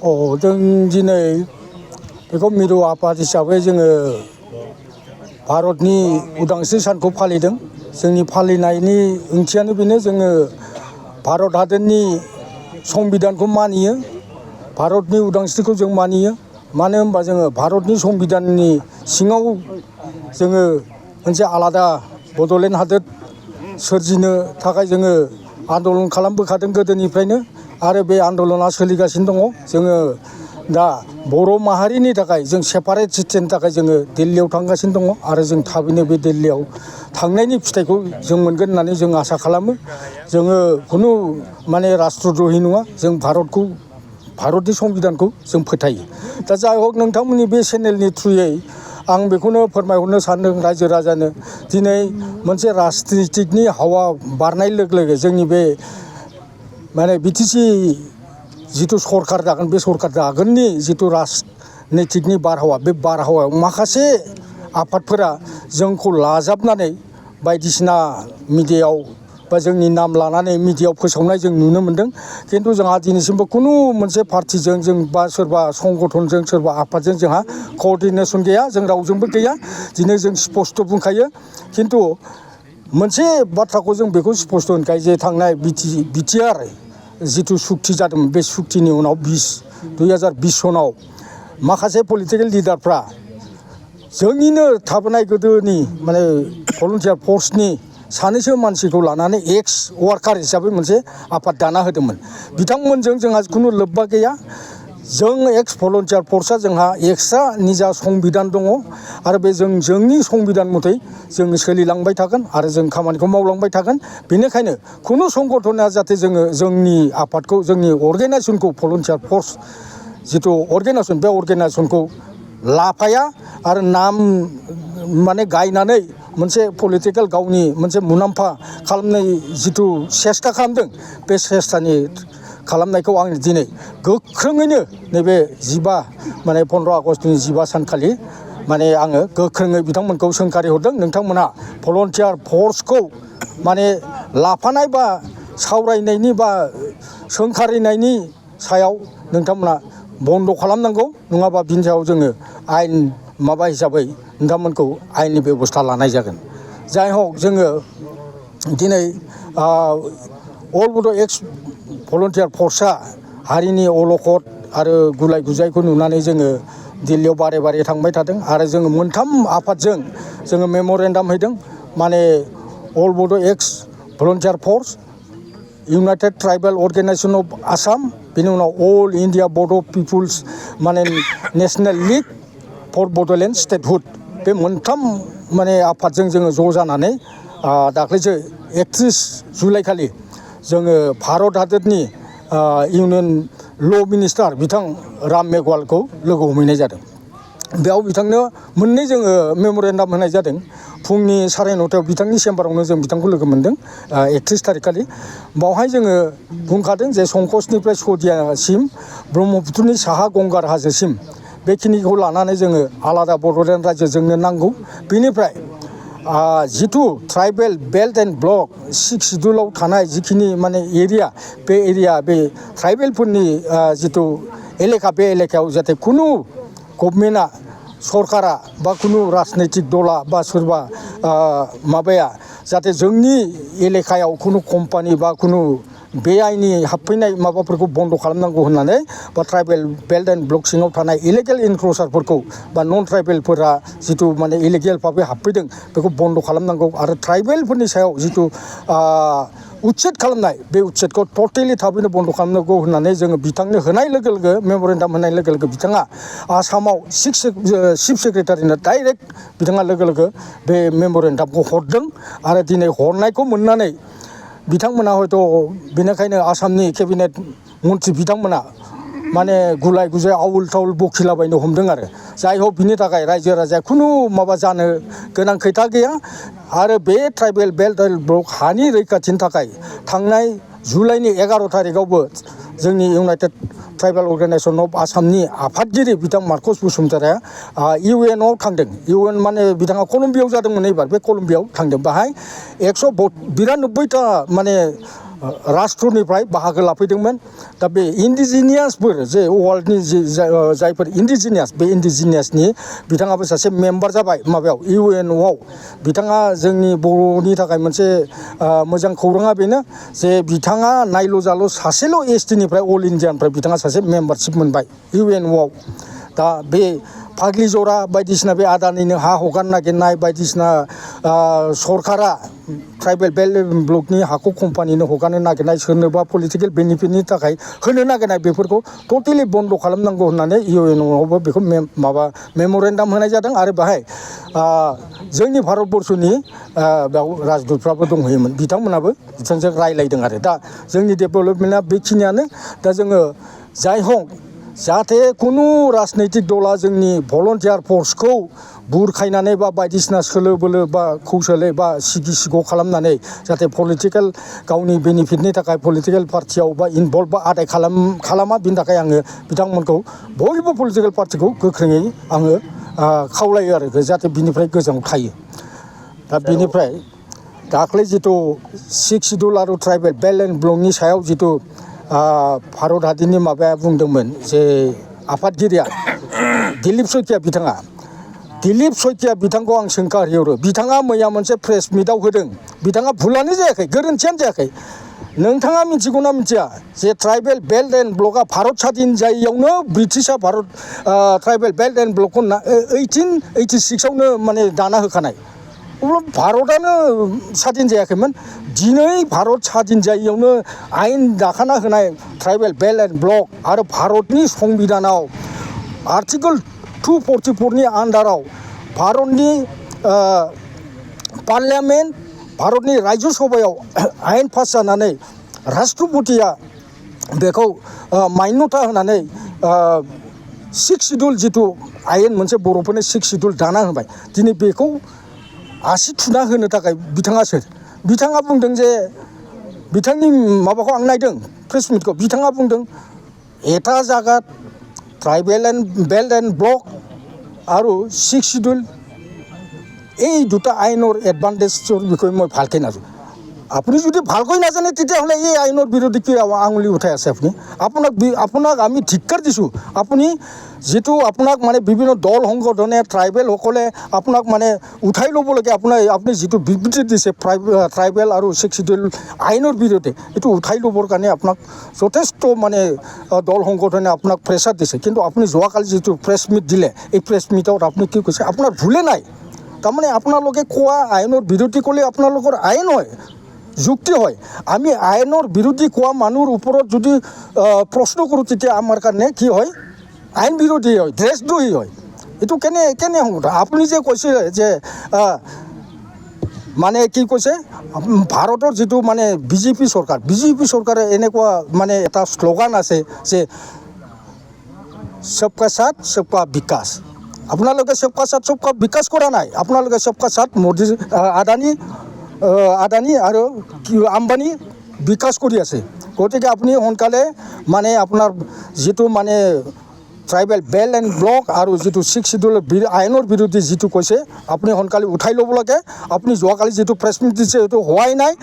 जों दिनै बेखौ मिरु आफाद हिसाबै जोङो भारतनि उदांस्रि सानखौ फालिदों। जोंनि फालिनायनि ओंथियानो बेनो जोङो भारत हादरनि संबिधानखौ मानियो, भारतनि उदांस्रिखौ जों मानियो। मानो होनबा जोङो भारतनि संबिधाननि सिङाव जोङो मोनसे आलादा बड'लेण्ड हादोर सोरजिनो थाखाय जोङो आन्दलन खालामबोखादों गोदोनिफ्रायनो आरो बे आन्दलना सोलिगासिनो दङ। जोङो दा बर' माहारिनि थाखाय जों सेपारेट स्टेटनि थाखाय जोङो दिल्लीयाव थांगासिनो दङ आरो जों थाबैनो बे दिल्लीयाव थांनायनि फिथाइखौ जों मोनगोन होननानै जों आसा खालामो। जोङो खुनु माने राष्ट्रद्रहि नङा, जों भारतनि संबिधानखौ जों फोथायो। दा जाय हक नोंथांमोननि बे चेनेलनि थ्रुयै आं बेखौनो फोरमायहरनो सानदों रायजो राजानो, दिनै मोनसे राजनितिकनि हावा बारनाय लोगो लोगो जोंनि बे माने बिटिसि जिथु सरकार दागोन, बे सरकार दागोननि जिथु राजनितिकनि बारहावा, बे बारहावायाव माखासे आफादफोरा जोंखौ लाजाबनानै बायदिसिना मिडियायाव बा जोंनि नाम लानानै मिडियायाव फोसावनाय जों नुनो मोनदों। खिन्थु जोंहा दिनैसिमबो खुनु मोनसे पार्टिजों जों बा सोरबा संगठनजों सोरबा आफादजों जोंहा कअर्डिनेसन गैया, जों रावजोंबो गैया। दिनै जों स्पष्ट बुंखायो। खिन्थु मोनसे बाथ्राखौ जों बेखौ स्पष्ट होनखायो जे थांनाय बिटिआर जिथु सुक्ति जादोंमोन, बे सुक्तिनि उनाव 2020 सनाव माखासे पलिटिकेल लिडारफ्रा जोंनिनो थाबोनाय गोदोनि माने भलुन्टियार फर्सनि सानैसो मानसिखौ लानानै एक्स वार्कार हिसाबै मोनसे आफाद दाना होदोंमोन। बिथांमोनजों जोंहा खुनु लोब्बा गैया। जों एक्स भलुन्टियार फर्सआ जोंहा एक्सट्रा निजा संबिधान दङ आरो बे जोंनि संबिधान मथै जों सोलिलांबाय थागोन आरो जों खामानिखौ मावलांबाय थागोन। बेनिखायनो खुनु संगठना जाहाथे जोंनि आफादखौ, जोंनि अर्गेनाइजेसनखौ, भलुन्टियार फर्स जिथु अर्गेनाइजेसन, बे अर्गेनाइजेसनखौ लाफाया आरो नाम माने गायनानै मोनसे पलिटिकेल गावनि मोनसे मुलाम्फा खालामनाय जिथु सेस्था खालामदों, बे सेस्थानि खालामनायखौ आं दिनै गोख्रोङैनो नैबे 15 आगष्टनि 15 सानखालि माने आङो गोख्रोङै बिथांमोनखौ सोंखारि हरदों। नोंथांमोना भलुन्टियार फर्सखौ माने लाफानाय बा सावरायनायनि बा सोंखारिनायनि सायाव नोंथांमोना बन्द' खालामनांगौ, नङाबा बिनि सायाव जोङो आयेन माबा हिसाबै नोंथांमोनखौ आयेननि बेब'स्था लानाय जागोन। जाय हक जोङो दिनै अल बड' एक्स भलुन्टियार फर्सआ हारिनि अलखद आरो गुलाय गुजायखौ नुनानै जोङो दिल्लीयाव बारे बारे थांबाय थादों आरो जोङो मोनथाम आफादजों जोङो मेम'रेन्डाम हैदों। माने all Bodo' ex volunteer force, united tribal organisation of Assam, बेनि उनाव अल इन्डिया बड' पिपुल्स माने national league for Bodoland statehood, बे मोनथाम माने आफादजों जोङो ज' जानानै दाख्लैसो 31 जुलाइ खालि जोङो भारत हादरनि इउनियन ल' मिनिस्टार बिथां राम मेघवालखौ लोगो हमहैनाय जादों। बेयाव बिथांनो मोननै जोङो मेम'रेन्डाम होनाय जादों। फुंनि 9:30 बिथांनि चेम्बारावनो जों बिथांखौ लोगो मोन्दों 31 थारिख खालि। बावहाय जोङो बुंखादों जे संकसनिफ्राय सदियासिम ब्रह्मपुत्रनि साहा गंगार हाजोसिम बेखिनिखौ लानानै जोङो आलादा बड'लेण्ड रायजो जोंनो नांगौ। बेनिफ्राय जिथु ट्राइबेल बेल्ट एन्ड ब्लक 6 सिडुलाव थानाय जिखिनि माने एरिया, बे एरिया, बे ट्राइबेलफोरनि जिथु एलेखा, बे एलेखायाव जाहाथे खुनु गभर्नमेन्टआ, सरकारा बा खुनु राजनैतिक दला बा सोरबा माबाया जाहाथे जोंनि एलेखायाव खुनु कम्पानि बा खुनु बेआइनि हाबफैनाय माबाफोरखौ बन्द' खालामनांगौ होननानै, बा ट्राइबेल बेल्ट एन्ड ब्लक सिङाव थानाय इलिगेल इनक्ल'सारफोरखौ बा नन ट्राइबेलफोरा जिथु माने इलिगेल भाबै हाबफैदों बेखौ बन्द' खालामनांगौ आरो ट्राइबेलफोरनि सायाव जिथु उच्चेद खालामनाय, बे उच्चेदखौ टटेलि थाबैनो बन्द' खालामनांगौ होननानै जोङो बिथांनो होनाय लोगो लोगो, मेम'रेन्डाम होनाय लोगो लोगो बिथाङा आसामाव चिफ सेक्रेटारिनो डाइरेक्ट बिथाङा लोगो लोगो बे मेम'रेन्डामखौ हरदों आरो दिनै हरनायखौ मोननानै बिथांमोना हयथ' बेनिखायनो आसामनि केबिनेट मन्थ्रि बिथांमोना माने गुलाय गुजाय आवुल थावुल बखिलाबायनो हमदों आरो। जाय हक बिनि थाखाय रायजो राजाया खुनु माबा जानो गोनां खोथा गैया आरो बे ट्राइबेल बेल्ट एन्ड ब्लक हानि रैखाथिनि थाखाय थांनाय जुलाइनि 11 थारिखआवबो जोंनि इउनाइटेड ट्राइबेल अर्गेनाइजेसन अफ आसामनि आफादगिरि बिथां मार्कस बसुमतारिया इउएनआव थांदों। इउएन माने बिथाङा कलम्बियाव जादोंमोन एबार, बे कलम्बियाव थांदों। बाहाय 192टा माने राष्ट्रनिफ्राय बाहागो लाफैदोंमोन दा बे इन्डिजिनियासफोर जे वर्ल्डनि जायफोर इन्डिजिनियास बे इन्डिजिनियासनि बिथाङाबो सासे मेम्बार जाबाय माबायाव UNOआव बिथाङा जोंनि बर'नि थाखाय मोनसे मोजां खौराङा बेनो जे बिथाङा नायल' जाल' सासेल' STनिफ्राय अल इन्डियानिफ्राय बिथाङा सासे मेम्बारशिप मोनबाय UNOआव दा बे फाग्लि जरा बायदिसिना बे आदानिनो हा हगार नागिरनाय बायदिसिना सरकारा ट्राइबेल बेल्ट एन्ड ब्लकनि हाखौ कम्पानिनो हगारनो नागिरनाय सोरनोबा पलिटिकेल बेनिफिटनि थाखाय होनो नागिरनाय बेफोरखौ टटेलि बन्द' खालामनांगौ होननानै UNOआवबो बेखौ मेमरेन्डाम होनाय जादों आरो बाहाय जोंनि भारतबर्षनि बेयाव राजदुतफ्राबो दंहैयोमोन बिथांमोनाबो बिथांजों रायलायदों आरो दा जोंनि डेभेलपमेन्टआ बेखिनियानो दा जोङो जाय हक जाहाथे खुनु राजनैतिक दला जोंनि भलन्टियार फर्सखौ बुरखायनानै बा बायदिसिना सोलो बोलो बा कौशलै बा सिगि सिग' खालामनानै जाहाथे पलिटिकेल गावनि बेनिफिटनि थाखाय पलिटिकेल पार्टियाव बा इनभल्भ बा आदाय खालामा बिनि थाखाय आङो बिथांमोनखौ बयबो पलिटिकेल पार्टिखौ गोख्रोङै आङो खावलायो आरो जाहाथे बिनिफ्राय गोजानाव थायो दा बिनिफ्राय दाख्लै जिथु 6 शिड्युल आरो ट्राइबेल बेल्ट एन्ड ब्लकनि सायाव जिथु भारत हादरनि माबाया बुंदोंमोन जे आफादगिरिया दिलीप सयकिया बिथाङा दिलीप सयकिया बिथांखौ आं सोंखारिहरो बिथाङा मैया मोनसे प्रेस मिटआव होदों बिथाङा भुलानो जायाखै गोरोन्थियानो जायाखै नोंथाङा मिथिगौना मिथिया जे ट्राइबेल बेल्ट एन्ड ब्लकआ भारत स्वाधीन जायैयावनो ब्रिटिशआ भारत ट्राइबेल बेल्ट एन्ड ब्लकखौ 1886आवनो माने दाना होखानाय अब्ला भारतआनो स्वाधीन जायाखैमोन दिनै भारत स्वाधीन जायैयावनो आयेन दाखाना होनाय ट्राइबेल बेल्ट एन्ड ब्लक आरो भारतनि संबिधानाव आर्टिकोल 244नि आन्डाराव भारतनि पार्लियामेन्ट भारतनि राज्य सभायाव आयेन पास जानानै राष्ट्रपतिया बेखौ मान्यता होनानै 6 शिड्युल जिथु आयेन मोनसे बर'फोरनि 6 शिड्युल दाना होबाय दिनै बेखौ आसि थुना होनो थाखाय बिथाङा सोर बिथाङा बुंदों जे बिथांनि माबाखौ आं नायदों प्रेस मिटखौ बिथाङा बुंदों এটা জায়গাত tribal and belt and block আৰু 6 শিডিউল এই দুটা আইনৰ এডভান্টেজৰ বিষয়ে মই ভালকৈ নাজানো আপুনি যদি ভালকৈ নাজানে তেতিয়াহ'লে এই আইনৰ বিৰোধী কি আঙুলি উঠাই আছে আপোনাক আমি ধিক্কাৰ দিছোঁ আপুনি যেটো আপোনাক মানে বিভিন্ন দল সংগঠনে ট্ৰাইবেলসকলে আপোনাক মানে উঠাই ল'ব লাগে আপুনি যেটো বিবৃতি দিছে ট্ৰাইবেল আৰু 6 শিডিউল আইনৰ বিৰোধে এইটো উঠাই ল'বৰ কাৰণে আপোনাক যথেষ্ট মানে দল সংগঠনে আপোনাক প্ৰেছাৰ দিছে কিন্তু আপুনি যোৱাকালি যেটো প্ৰেছ মিট দিলে এই প্ৰেছ মিটত আপুনি কি কৈছে আপোনাৰ ভুলে নাই তাৰমানে আপোনালোকে কোৱা আইনৰ বিৰোধী ক'লে আপোনালোকৰ আইন হয় যুক্তি হয় আমি আইনৰ বিৰোধী কোৱা মানুহৰ ওপৰত যদি প্ৰশ্ন কৰোঁ তেতিয়া আমাৰ কাৰণে কি হয় আইন বিৰোধী হয় দেশদ্ৰোহী হয় এইটো কেনে সংগঠন আপুনি যে কৈছে যে মানে কি কৈছে ভাৰতৰ যেটো মানে বিজেপি চৰকাৰে এনেকুৱা মানে এটা শ্লোগান আছে যে সবকা সাথ সবকা বিকাশ আপোনালোকে সবকা সাথ সবকা বিকাশ কৰা নাই আপোনালোকে সবকা সাথ মোদী আদানী আৰু আম্বানী বিকাশ কৰি আছে গতিকে আপুনি সোনকালে মানে আপোনাৰ যেটো মানে ট্ৰাইবেল বেল্ট এণ্ড ব্লক আৰু যেটো 6 শিডিউল আইনৰ বিৰোধী যেটো কৈছে আপুনি সোনকালে উঠাই ল'ব লাগে আপুনি যোৱাকালি যেটো প্ৰেছ মিট দিছে এইটো হোৱাই নাই